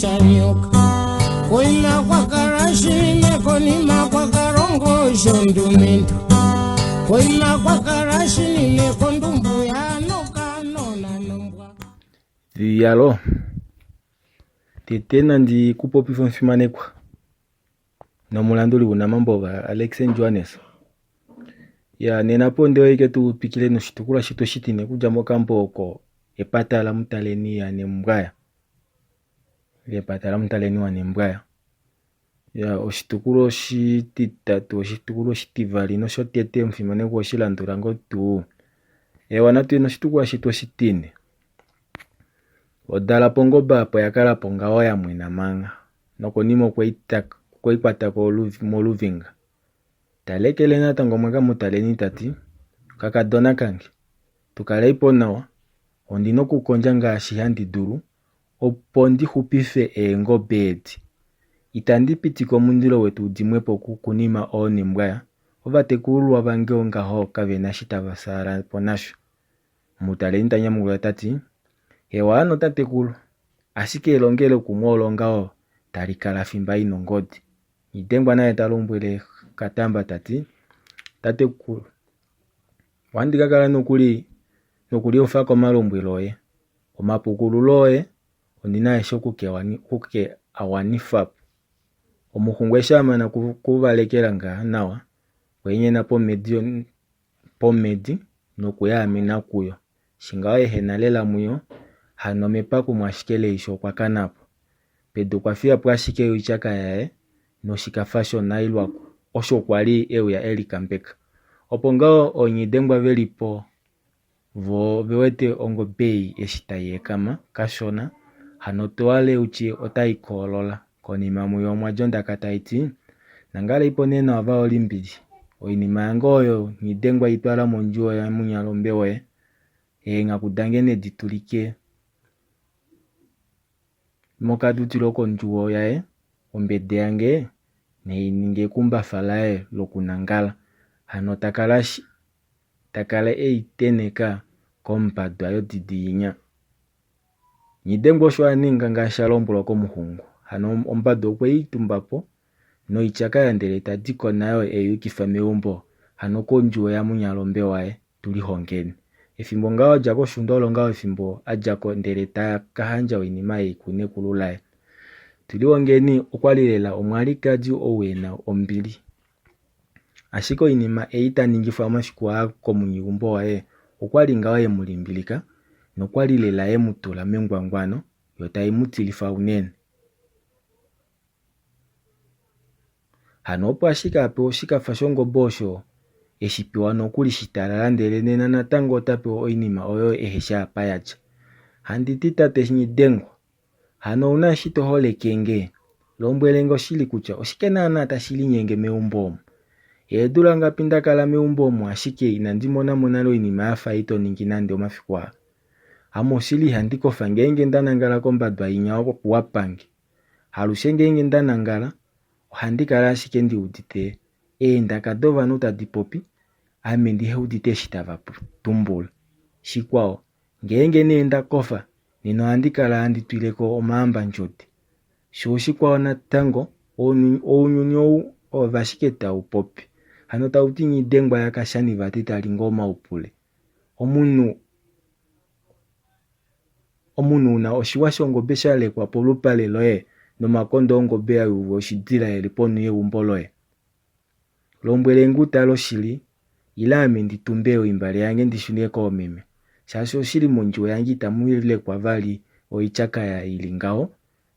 shanyoka. Koima kwa kala shime konima kwa kalongo shondumentu. Koima kwa kala shinime kondumbu ya noka nona nombwa. Iyalo, tete nandi ku popife omufimanekwa nomulanduli gUnamambo Alex Johannes. Ya nena po nde oike tu twikile noshitukulwa shetu oshitine okudja mokambo oko Epata laMutaleni yaNembwaya. Epata laMutaleni waNembwaya. Ya oshitukulwa oshititatu, oshitukulwa oshitivali noshotete omufimanekwa oshi landula ngoo tuu. Ewa natu ye noshitukulwa shetu oshitine. Odala pongoba apo oya kala po ngaho ya mwena manga nokonima okwe i kwata ko moluvinga. Ta lekele natango mwaka Mutaleni ta ti, Kakadona kange, tu kalei po nawa, ondi na okukondja ngaashi handi dulu opo ndi xupife eengobe edi. Itandi pitike omundilo wetu u dimwe po kunima oo nembwaya, ovatekulululwa vange ongaho kave na eshi tava fyaala po nasho. Mutaleni ta nyamukula ta ti, Hewa hano tatekulu, ashike elongelokumwe olo ngaho tali kala fimba i nongodi. Nghidengwa naye ta lombwele Katamba ta ti, Tatekulu, ohandi ka kala nokuli nokuliufa komalombwelo oye. Omapukululo oye ondi na aeshe oku ke a wanifa po. Omuxungwa eshi a mana okuvalekela ngaha nawa, okwa enyena pomhedi pomhedi nokuyaamena kuyo. Eshi ngaho ehena lela muyo, hano mepakumo ashike leisho okwa kana po. Pedu okwa fiya po ashike oityaka yaye noshikafa shonailwa osho kwa li e uya e likambeka. Opo ngaho ooNghidengwa ve li po vo ove wete ongobe ei eshi tai ekama kashona, hano twale u tye otai koolola. Konima muyo omwa dja ondaka tai ti, Nangalei po nee nawa vaholimbili, oinima yange oyo Nghidengwa i twala mondjuwo yamunyalombe woye, eenghaku dange nedi tulike mokadutilo kondjuwo yaye, ombede yange nei ninge ekumbafa laye lokunangala. Hano ta kala ta kala e i tenheka kompadwa yodidi inya. Nghidengwa osho a ninga ngaashi a lombwelwa komuxungu. Hano ombadwa okwe i tumba po noityakaya ndele ta di ko nayo e i yukifa meumbo hano kondjuwo yamunyalombe waye Tulihongeni. Efimbo ngaho a dja koshuunda olo ngaho efimbo a dja ko ndele ta ka handja oinima ei kunekulu laye. Tulihongeni okwa li lela omwalikadi ou e na ombili. Ashike oinima ei ta ningifwa omafiku aa komunyeumbo waye okwa li ngaho ye mu limbilika nokwa li lela ye mu tula mengwangwano yo tai mu tilifa unene. Hano opo ashike a pewa oshikafa shongobe osho e shi pewa nokuli shitalala ndele nena natango ota pewa oinima oyo ehe shi apa ya dja. Handi ti tate Nghidengwa, Hano ou na eshi to holeke nge? Lombwele nge oshili kutya oshike naanaa tashi linyenge meumbo omu. Eedula ngapi nda kala meumbo omu ashike inandi mona mo nale oinima ya fa ei to ningi nande omafiku aa. Ame oshili ihandi kofa ngeenge nda nangala kombadwa inya wa pa nge. Halushe ngeenge nda nangala, ohandi kala ashike ndi udite eendaka dovanhu tadi popi, ame ndihe udite eshi tava tumbula. Shikwao, Ngeenge nee nda kofa, nena ohandi kala handi twile ko omaambandjodi. Sho oshikwao natango, ounyuni ou ove ashike tau popi. Hano tau ti Nghidengwa yaKashani vati ta li ngoo omaupule. Omunhu omunhu u na oshiwa shongobe sha lekwa polupale loye nomakondo ongobe ya yuvwa oshidila e li ponhu yeumbo loye. Lombwele nge u tale oshili, ile ame ndi tumbe oimbale yange ndi shune koomeme, shaashi oshili mondjuwo yange itamu lekwa vali oityakaya i li ngaho,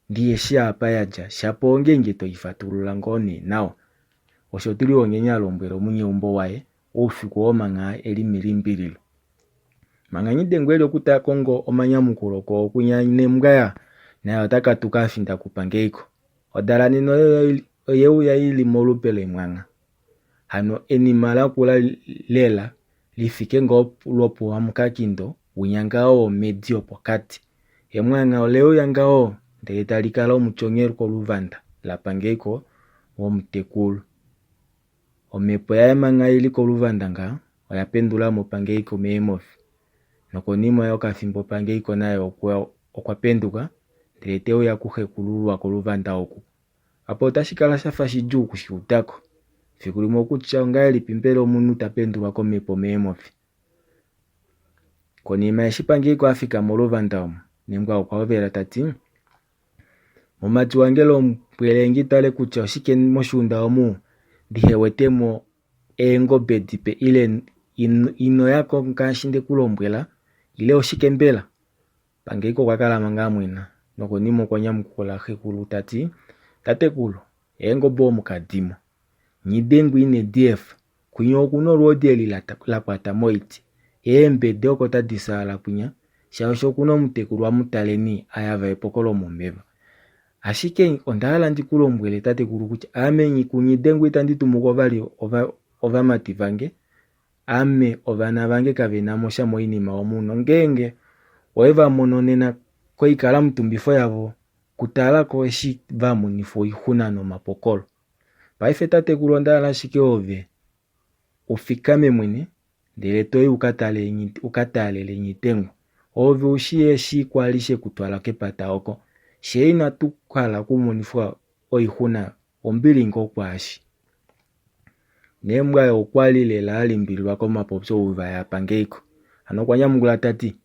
ndihe shii apa ya dja, shapo ongeenge to i fatulula ngoo nee nawa. Osho Tuliwongeni a lombwela omunyeumbo waye oufiku oo mangha e li melimbililo. Mangha Nghidengwa e li oku ta kongo omanyamukulo koo kwinya nembwa naye ota katuka a finda kuPangeiko. Odala nena oye uya i li molupe lemwangha. Hano enima lakula lela li fike ngoo lwopuhamukakindo winya ngaho womhedi yopokati. Emwangha ole uya ngaho ndele tali kala omutyongelo koluvanda laPangeiko womutekulu. Omhepo yaye mangha i li koluvanda ngaho oya pendula mo Pangeiko meemofi. Nokonima yokafimbo Pangeiko naye okwa penduka. ndele te uya kuxekulululwa koluvanda oku. Apa otashi kala sha fa shidjuu oku shi uda ko. Fiku limwe okutya ongahelipi mbela omunhu ta pendulwa komhepo meemhofi. Konima eshi Pangeiko a fika moluvanda omo, Nembwa okwa hovela ta ti, Mumati wange lombwele nge tale kutya oshike moshuunda omu ndihe wete mo eengobe dipe ile ino ya ko ngaashi nde ku lombwela ile oshike mbela? Pangeiko okwa kala manga a mwena nokonima okwa nyamukula xekulu ta ti, Tatekulu, eengobe omu kadi mo. Nghidengwa ine di efa. Kwinya oku na olwoodi eli la kwata moiti. Eembede oko tadi saala kwinya, shaashi oku na omutekulu waMutaleni a yava epoko lomomeva. Ashike onda hala ndi ku lombwele tatekulu kutya ame kuNghidengwa itandi tumu ko vali ovamati vange. Ame ovana vange kave na mo sha moinima omu nongeenge owe va mono nena koikalamutumbifo yavo kutala ko eshi va monifwa oixuna nomapokolo. Paife tatekulu onda hala ashike ove u fikame mwene ndele to i u ka taalele Nghidengwa. Ove u shii eshi kwa li she ku twala kepata oko. Fyee inatu hala okumonifwa oixuna ombili ngoo kwaashi. Nembwa okwa li lela a limbililwa komapopyo ouvaya aPangeiko. Hano okwa nyamukula ta ti,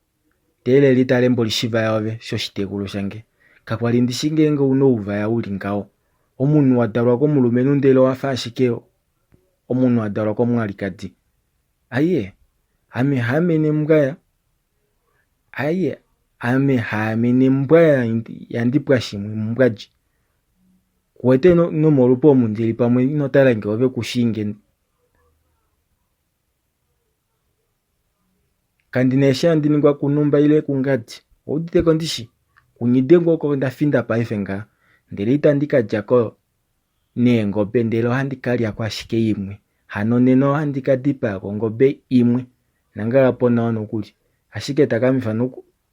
Teeleli tale mboli shivaya ove, shoshitekulu shange. Kakwa li ndi shi ngeenge ou na ouvaya u li ngaho. Omunhu wa dalwa komulumenhu ndele owa fa ashike omunhu a dalwa komwalikadi. Aiye, ame haame nembwaya. Aiye, ame haame nembwa yandipwashimwe mbwadji. Ku wete nomolupe omu ndi li pamwe ino tala nge ove ku shii nge. Kandi na eshi handi ningwa kunhumba ile kungadi. Ou udite ko ndishi? Kunghidengwa oko nda finda paife ngaha. Ndele itandi ka dja ko neengobe ndele ohandi ka lya ko ashike imwe. Hano nena ohandi ka dipaya ko ongobe imwe. Nangala po nawa nokuli. Ashike takamifa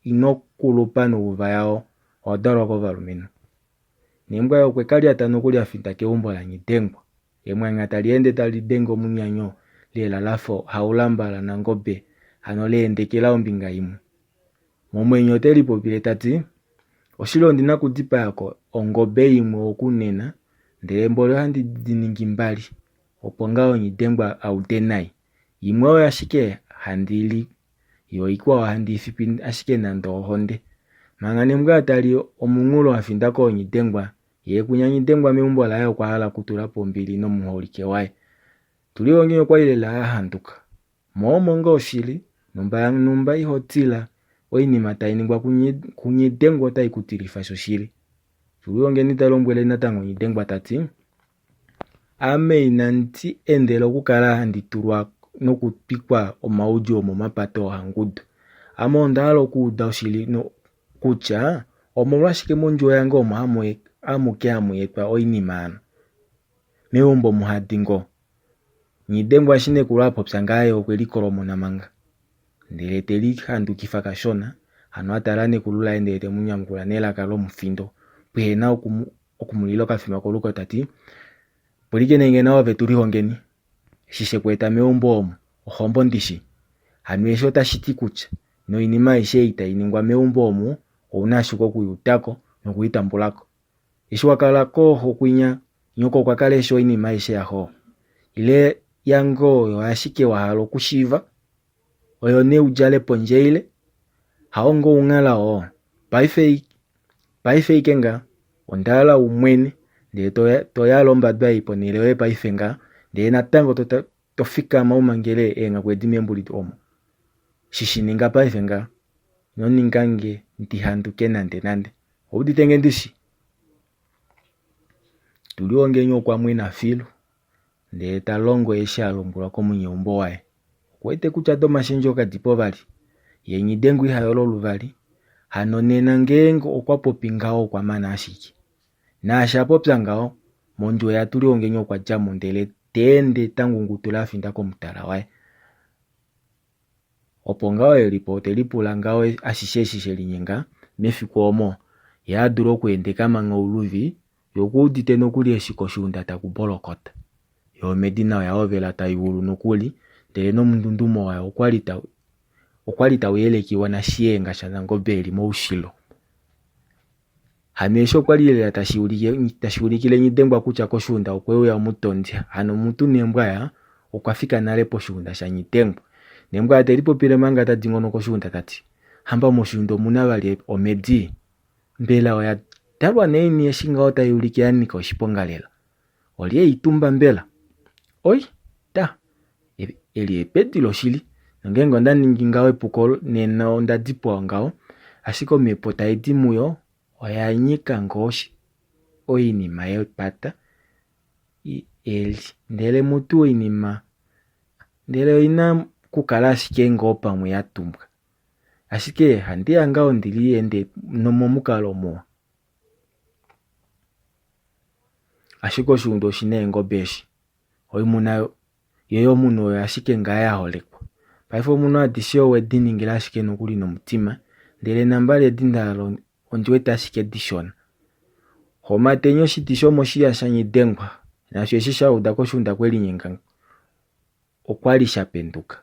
ino kulupa nouvaya oo. Owa dalwa kovalumenhu. Nembwa okwe ka lyata nokuli a finda keumbo laNghidengwa. Emwangha tali ende tali denge omunyanyo lela la fa Haulamba laNangobe hano la endekela ombinga imwe. Momwenyo ote lipopile ta ti, Oshili ondi na okudipaya ko ongobe imwe oku nena, ndele mboli ohandi di ningi mbali, opo ngaho Nghidengwa a ude nai. Imwe oyo ashike handi li, yo ikwao handi i fipi ashike nande ohonde. Manga Nembwa ta li omunghulo a finda kooNghidengwa, Ye kuNyanyidengwa meumbo laye okwa hala okutula po ombili nomuholike waye. Tulihongeni okwa li lela a handuka. Mo omo ngoo shili, numba yanumba iho tila, oinima tai ningwa kuNyidengwa otai ku tilifa shoshili. Tulihongeni ta lombwele natango Nyidengwa ta ti, Ame inandi endela okukala handi tulwa nokutwikwa omaudjuu omomapata oohangudu. Ame onda hala okuuda oshili kutya omolwashike mondjuwo yange omo amuke hamu etwa oinima hano? Meumbo muhadi ngoo? Nghidengwa eshi nekulu a popya ngaha ye okwe likolomona manga. Ndele te lihandukifa kashona, hano a tala nekulu laye ndele te mu nyamukula nelaka lomufindo pwehe na oku mu lila okafima koluko ta ti, Pwilikine nge nawa ove Tulihongeni, eshi she ku eta meumbo omu, ohombo ndishi? Hano eshi otashi ti kutya noinima aishe ei tai ningwa meumbo omu ou na ashike oku i uda ko noku i tambula ko. Eshi wa kala kooxo kwinya, nyoko okwa kala e shi oinima aishe yaxo? Ile yange oyo ashike wa hala okushiiva? Oyo nee u djale pondje ile? Hao ngoo ounghala oo? Paife, paife ike ngaa, onda hala u mwene, ndele to, to yala ombadwa ei ponhele yoye paife ngaa, ndele natango to, to fikama u mangele eenghaku edi meembuli omo. Shi shi ninga paife ngaha. Ino ninga nge ndi handuke nandenande. Ou udite nge ndishi? Tulihongeni okwa mwena filu, ndele ta longo eshi a lombwelwa komunyeumbo waye. Oku wete kutya domashendjo kadi po vali. Ye Nghidengu iha yolo luvali. Hano nena ngeenge okwa popi ngaho okwa mana ashike. Naashi a popya ngaho, mondjuwo yaTulihongeni okwa dja mo ndele ta ende ta ngungutula a finda komutala waye. Opo ngaho e li po te lipula ngaho ashishe eshi she linyenga mefiku omo ye a dula okuendeka manga ouluvi, ye oku udite nokuli eshi koshiunda taku bolokota. Yo omhedi nayo oya hovela tai ulu nokuli, ndele nomundundumo wayo okwa li tau yelekiwa naShiyenga shaNangobe e li moushilo. Hano eshi okwa li lela tashi ulike tashi ulikile Nghidengwa kutya koshuunda okwe uya omutondi. Hano mutu Nembwaya okwa fika nale poshuunda shaNghidengwa. Nembwaya te lipopile manga ta dingono koshuunda ta ti, Hamba moshuunda omu na vali omhedi? Mbela oya dalwa naini eshi ngaho tai ulike ya nyika oshiponga lela? Olye ei tumba mbela? Oi, ta, eli epedi loshili. Nongeenge onda ningi ngaho epuko nena onda dipwa ngaho, ashike omhepo tai di muyo oya nyika ngoo oinima yepata eli. Ndele mutu oinima ndele oina kukala ashike ngoo pamwe ya tumbwa. Ashike handi ya ngaho ndi liende momukalo muwa. Ashike oshiunda oshi na eengobe eshi. Oimuna yo yomunhu oyo ashike ngaa ya holekwa. Paife omunhu adishe owe di ningila ashike nokuli nomutima, ndele nambali edi nda hala ondi wete ashike dishona. Homateni oshiti shomoshiya shaNghidengwa, nasho eshi sha uda koshiunda kwe linyenga okwa li sha penduka.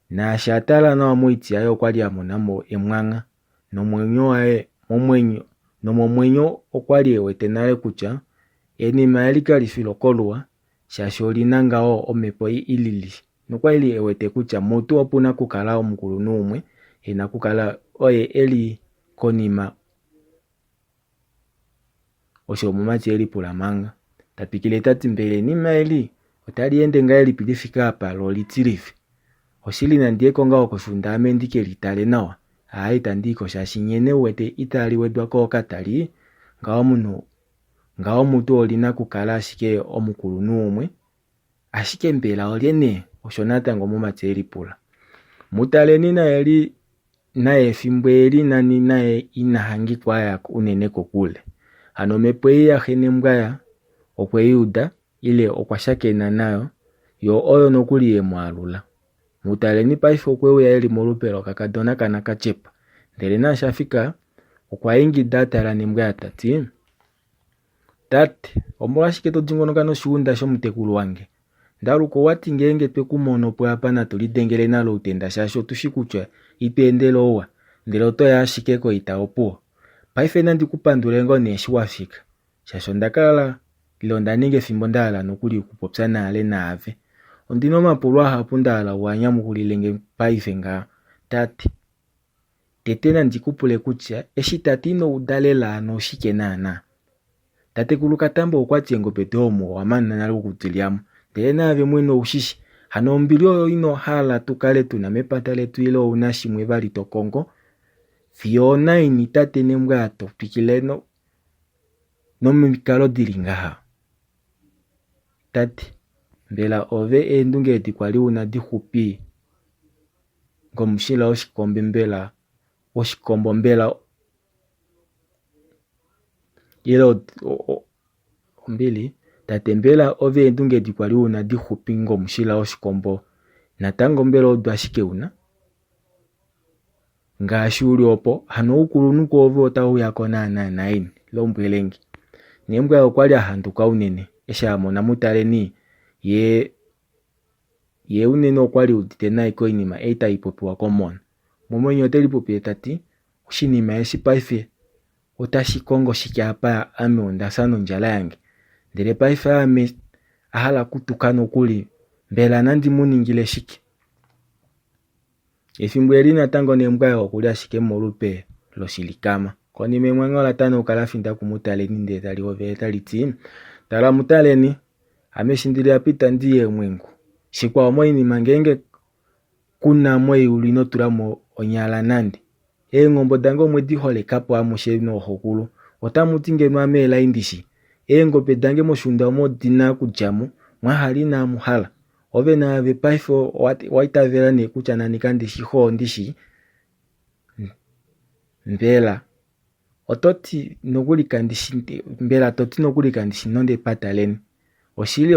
Naashi a tala nawa moiti yaye okwa li a mona mo emwangha, nomwenyo waye momwenyo nomomwenyo okwa li e wete nale kutya enima eli kali fi lokoluwa shaashi oli na ngaho omhepo i lili nokwa li e wete kutya mutu opu na okukala omukulunhu umwe e na okukala oye e li konima Osho omumati e lipula manga. Ta twikile ta ti mbela enima eli otali ende ngahelipi li fike apa lo olitilifi? Oshili nandi ye ko ngaho koshuunda ame ndi ke li tale nawa. Aaye itandi i ko shaashi nghene u wete itali wedwa ko okatali, ngaho omunhu ngaho mutu oli na kukala ashike omukulunhu umwe. Ashike mbela olye nee? Osho natango omumati e lipula. Mutaleni naye li naye efimbo eli nani naye ina hangikwa a ya unene kokule. Hano omhepo ei yaxe nembwaya okwe i uda ile okwa shakena nayo, yo oyo nokuli ye mu alula. Mutaleni paife okwe uya e li molupe lokakadona kaNakatyepa. Ndele naashi a fika, okwa ingida a tala nembwaya ta ti, Tate, omolwashike to dingonoka noshiunda shomutekulu wange? Ndaluka owa ti ngeenge twe ku mono po apa natu lidengele nalo outenda shaashi otu shi kutya ito endele ouwa, ndele oto ya ashike koita opuwo. Paife nandi ku pandule ngoo nee eshi wa fika, shaashi onda kala ile onda ninga efimbo nda hala nokuli okupopya naale naave. Ondi na omapulo ahapu nda hala u a nyamukulile nge paife ngaha, tate. Tete nandi ku pule kutya eshi tate ino uda lela hano oshike naana? Tatekulu Katambo okwa ti eengobe doye omu owa mana nale oku di lya mo, ndele naave mwene ou shi shi. Hano ombili oyo ino hala tu kale tu na mepata letu ile ou na shimwe vali to kongo? Fiyo onaini tate Nembwaya to twikile nomikalo di li ngaha? Tate, mbela ove eendunge edi kwa li u na dixupi ngomushila woshikombe mbela woshikombo mbela ile ombili tate mbela ove eendunge edi kwali una dixupi ngomushila woshikombo natango mbela odo ashike una ngaashi uli opo hano oukulunhu kwoove otau ya ko naanaa naini lombwelenge Nembwa okwa li a handuka unene eshi a mona Mutaleni ye Ye unene okwa li udite nai koinima ei tai popiwa komona. Momwenyo ote lipopile ta ti, Oshinima eshi paife otashi kongo shike apa ame onda fya nondjala yange? Ndele paife ame a hala okutuka nokuli, mbela nandi mu ningile shike? Efimbo eli natango Nembwaya oku li ashike molupe loshilikama. Konima emwangha ola tanauka la finda kuMutaleni ndele tali hovele tali ti, Tala Mutaleni, ame eshi ndi li apa itandi i eemwengu. Shikwao moinima ngeenge ku na moiulu ino tula mo onyala nande. Eenghombo dange omwe di holeka po amushe nooxokulu. Otamu ti ngeno ame elai ndishi? Eengobe dange moshuunda omo odi na okudja mo, mwa hala inaamu hala. Ove naave paife owa itavela nee kutya nani kandi shi xo ondi shi? Mbela oto ti nokuli kandi shi mbela to ti nokuli kandi shi nonde epata leni? Oshili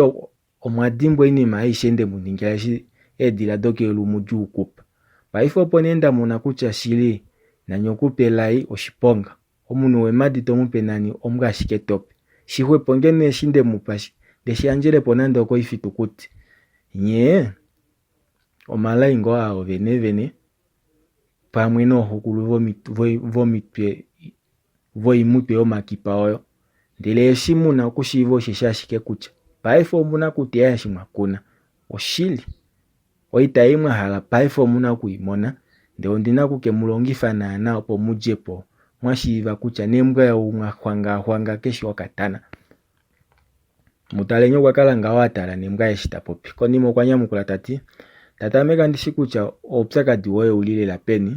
omwa dimbwa oinima aishe nde mu ningila eshi eedila dokeulu mu di ukupa. Paife opo nee nda mona kutya shili nani okupa elai oshiponga. Omunhu wemadi to mu pe nani ombwa ashike to pe. Shixwepo ngeno eshi nde mu pa nde shi yandjele po nande okoifitukuti. Nye omalai ngoo aa ovenevene pamwe nooxokulu vomitwe. voimutwe yomakipa oyo. Ndele eshi mu na okushiiva osheshi ashike kutya paife omu na okuteya eshi mwa kuna. Oshili, oita ei mwa hala paife omu na oku i mona, ndele ondi na oku ke mu longifa naana opo mu dje po mwa shiiva kutya nembwa ou mwa xwangaxwanga keshi okatana. Mutaleni okwa kala ngaho a tala nembwa eshi ta popi. Konima okwa nyamukula ta ti, Tate ame kandi shi kutya oupyakadi woye ou li lela peni.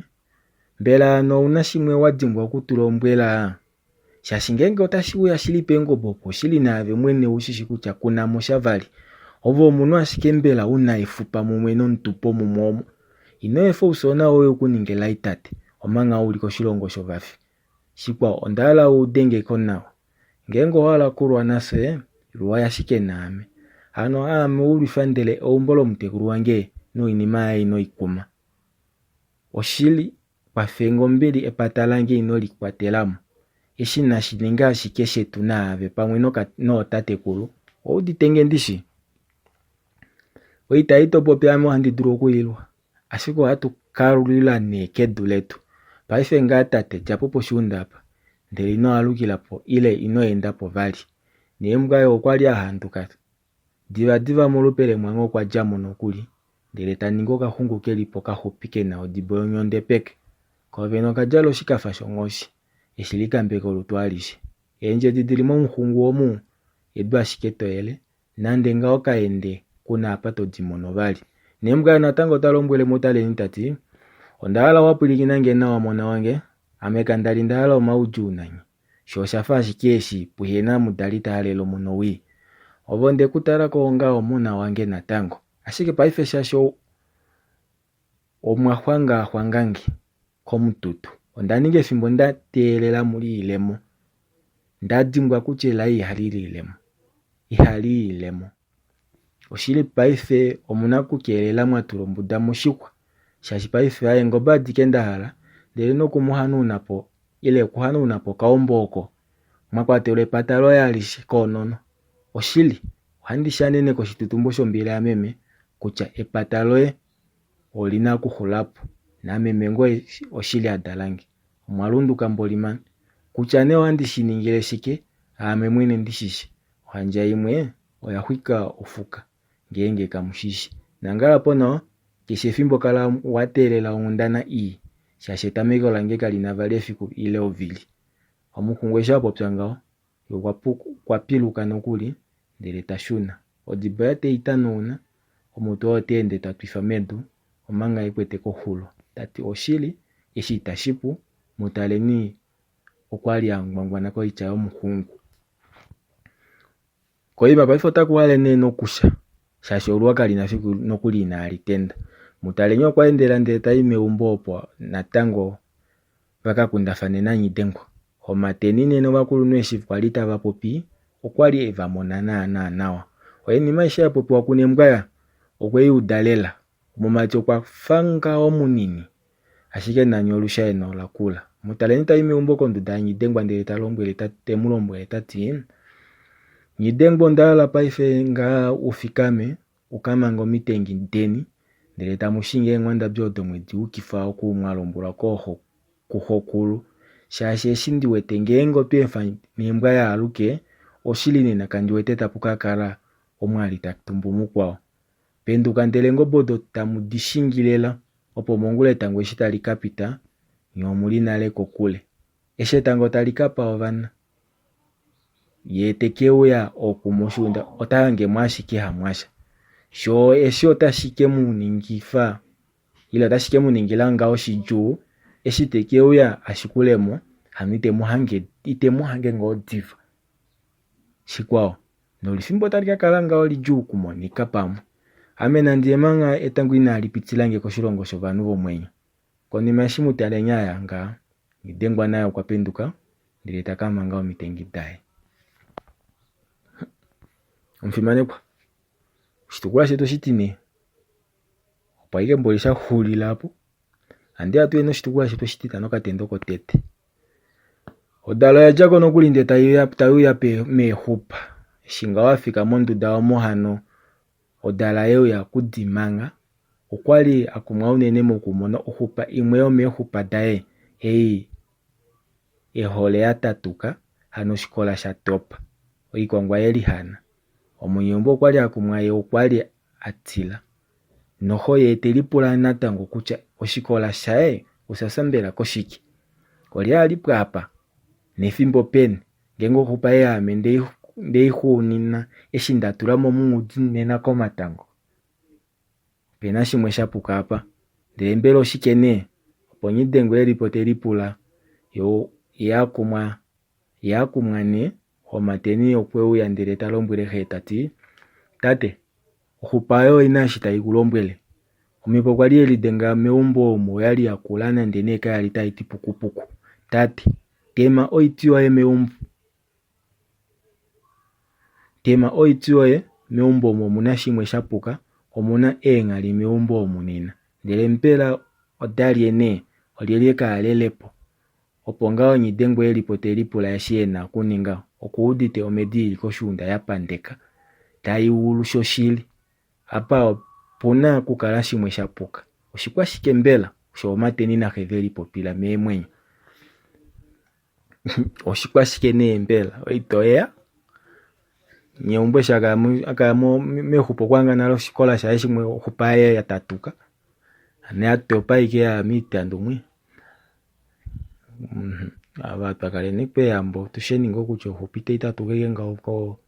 Mbela hano ou na shimwe wa dimbwa oku tu lombwela? Shaashi ngeenge otashi uya shili peengobe opo oshili naave mwene u shi shi kutya ku na mo sha vali. Ove omunhu ashike mbela u na efupa mumwe nomutupo mumwe omo. Ino efa oufyoona woye u ku ninge elai tate, omangha u li koshilongo shovafi. Shikwao, onda hala u ude nge ko nawa. Ngeenge owa hala okulwa nafye, lwa ashike naame. Hano aame u lwifa ndele eumbo lomutekulu wange noinima yaye ino i kuma. Oshili, kwafe nge ombili epata lange ino li kwatela mo. Eshi nashi ninge ashike shetu naave pamwe nootatekulu. Ou udite nge ndishi? Oita ei to popi ame ohandi dulu oku i lwa. Ashike ohatu ka lwila nee kedu letu. Paife ngaa tate dja po poshiunda apa, ndele ino alukila po ile ino enda po vali. Neembwa yo okwa li a handuka. Divadiva molupe lemwangha okwa dja mo nokuli, ndele ta ningi okaxungu ke li po kaxupi ke na odibo yonyonde peke. Ko vene oka djala oshikafa shonghoshi, eshi likambeka olutu alishe. Eendjedi di li momuxungu omu, edu ashike to yele, Nande ngaho ka ende ku na apa to di mono vali. Nembwa natango ta lombwele Mutaleni ta ti, Onda hala wa pwilikina nge nawa mona wange, ame kanda li nda hala omaudjuu nanye. Sho osha fa ashike eshi puhe na mudali ta halele omona owii. Ove onde ku tala ko onga omona wange natango, ashike paife shaashi omwa xwangaxwanga nge komututu, onda ninga efimbo nda teelela mu liile mo. Nda dimbwa kutya elai ihali liile mo. Ihali iile mo. Oshili paife omu na okukeelela mwa tula ombuda moshixwa, shaashi paife haengobe adike nda hala, ndele noku mu hanauna po ile okuhanauna po okaumbo oko mwa kwatelwa epata loye alishe koonono. Oshili, ohandi shanene koshitutumbo shombila yameme kutya epata loye oli na okuxula po, nameme ngoo oshili a dala nge. Omwa lunduka mboli mani. Kutya nee ohandi shi ningile shike, aame mwene ndi shi shi. Ohandja imwe oya xwika ofuka, ngeenge kamu shi shi. Nangala po nawa, keshe efimbo kala wa teelela onghundana ii, shaashi etameko lange kali na vali efiku ile ovili. Omuxungu eshi a popya ngaho, ye okwa piluka nokuli, ndele ta shuna. Odibo ya te i tanauna, omutwe oo ta ende ta twifa medu, omanga e kwete koxulo, ta ti, Oshili, eshi itashi pu, Mutaleni okwa li a ngwangwana koitya yomuxungu. Koima paife otaku hale nee nokusha, shaashi oluwa kali na fiku nokuli inaali tenda. Mutaleni okwa endela ndele ta i meumbo opo natango va ka kundafane naNghidengwa. Homateni nena ovakulunhu eshi kwa li tava popi okwa li e va mona naanaa nawa. Oinima aishe ya popiwa kuNembwaya okwe i uda lela. Omumati okwa fa ngaho munini, ashike nani olushaeno ola kula. Mutaleni ta i meumbo konduda yaNghidengwa ndele ta lombwele te mu lombwele ta ti, Nghidengwa onda hala paife ngaa u fikame u ka mange omitengi deni ndele tamu shingi eenghwandabi odo mwe di yukifa oku mwa lombwelwa kooxo kuxokulu shaashi eshi ndi wete ngeenge otwa efa nembwa yaaluke oshili nena kandi wete tapu ka kala omwali ta tumbu mukwao. Penduka ndele eengobe odo tamu di shingi lela opo mongula etango eshi tali ka pita nye omu li nale kokule. Eshi etango tali ka pa ovana ye te ke uya oku moshiunda ota hange mo ashike hamwasha. Sho eshi otashi ke mu ningifa ile otashi ke mu ningila ngaho shidjuu eshi te ke uya a shikule mo hano ite mu hange ite mu hange ngoo diva. Shikwao, nolifimbo otali ka kala ngaho lidjuu okumonika pamwe. Ame nandi ye manga etango inali pitila nge koshilongo shovanhu vomwenyo. Konima eshi Mutaleni a ya ngaha, Nghidengwa naye okwa penduka ndele ta ka manga omitengi daye. Omufimanekwa, oshitukulwa shetu oshitine opo ashike mboli sha xulila opo. Handi ya tuye noshitukulwa shetu oshititano okatendo kotete. Odalo oya dja ko nokuli ndele tai uya meexupa. Eshi ngaho a fika monduda omo hano odala ye uya okudimanga, okwa li a kumwa unene mokumona oxupa imwe yomeexupa daye ei. Ehole ya tatuka, hano oshikola sha topa. Oikwangwa ye lihana. Omunyeumbo okwa li a kumwa ye okwa li a tila. Noho ye te lipula natango kutya oshikola shaye osha fya mbela koshike. Olye a li po apa? Nefimbo peni? Ngeenge oxupa ei aame nde i xuunina eshi nda tula mo mongudi nena komatango. Ope na shimwe sha puka apa. Ndele mbela oshike nee? Opo Nghidengo e li po te lipula ye a kumwa ye a kumwa nee, Homateni okwe uya ndele ta lombwele xe ta ti, Tate, oxupa oyo oi na eshi tai ku lombwele. Omhepo okwa li ye lidenga meumbo omo oya li ya kula nande nee kaya li tai ti pukupuku. Tate, tema oiti yoye meumbo. Tema oiti yoye, meumbo omu omu na shimwe sha puka, omu na eenghali meumbo omu nena. Ndele mbela oda lye nee? Olyelye kaalele po? Opo ngaho Nghidengwa e li po te lipula eshi e na okuninga, okuudite omhedi i li koshuunda ya pandeka, tai ulu shoshili. Apa opu na okukala shimwe sha puka. Oshikwashike mbela? Osho Homateni naxe ve lipopila meemwenyo. Oshikwashike nee mbela? Oito yeya? Nyeumbo eshi akaya mexupo okwahanga nale oshikola shaye shimwe oxupa yaye ya tatuka. Hano ya topa ashike ya miitandu mwi. Ava twa kaleni peyambo tusheni ngoo kutya oxupa itayi tatuka ashike ngaho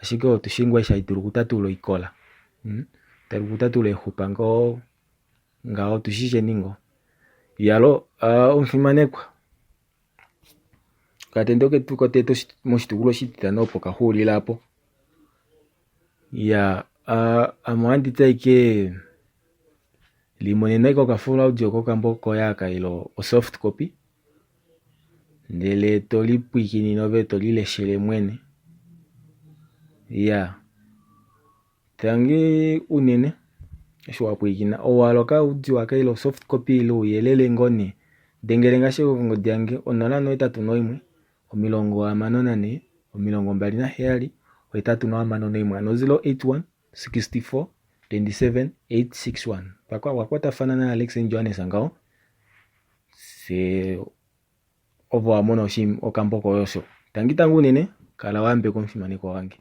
ashike otushi ngoo eshi hayi dulu okutatula oikola. Tayi dulu okutatula eexupa ngoo ngaho otushi sheni ngoo. Iyalo omufimanekwa okatendo ketu kotete moshitukulwa oshititano opo kaxuulila opo. Iyaa ame ohandi ti ashike limonena ashike okafull audio kokambo koye aka ile osoft copy ndele to lipwikinine ove to lileshele mwene. Iyaa tangi unene eshi wa pwilikina ou a okaudio aka ile osoft copy ile ouyelele ngoo nee dengele nge ashike kongodi yange 081 64 27 861 hano 081 64 27 861 Mpaka wakwatafana na Alex Johannes ngaho se ovo wa mona okambo koye osho. Tangi tangi unene kala wa yambekwa omufimanekwa wange.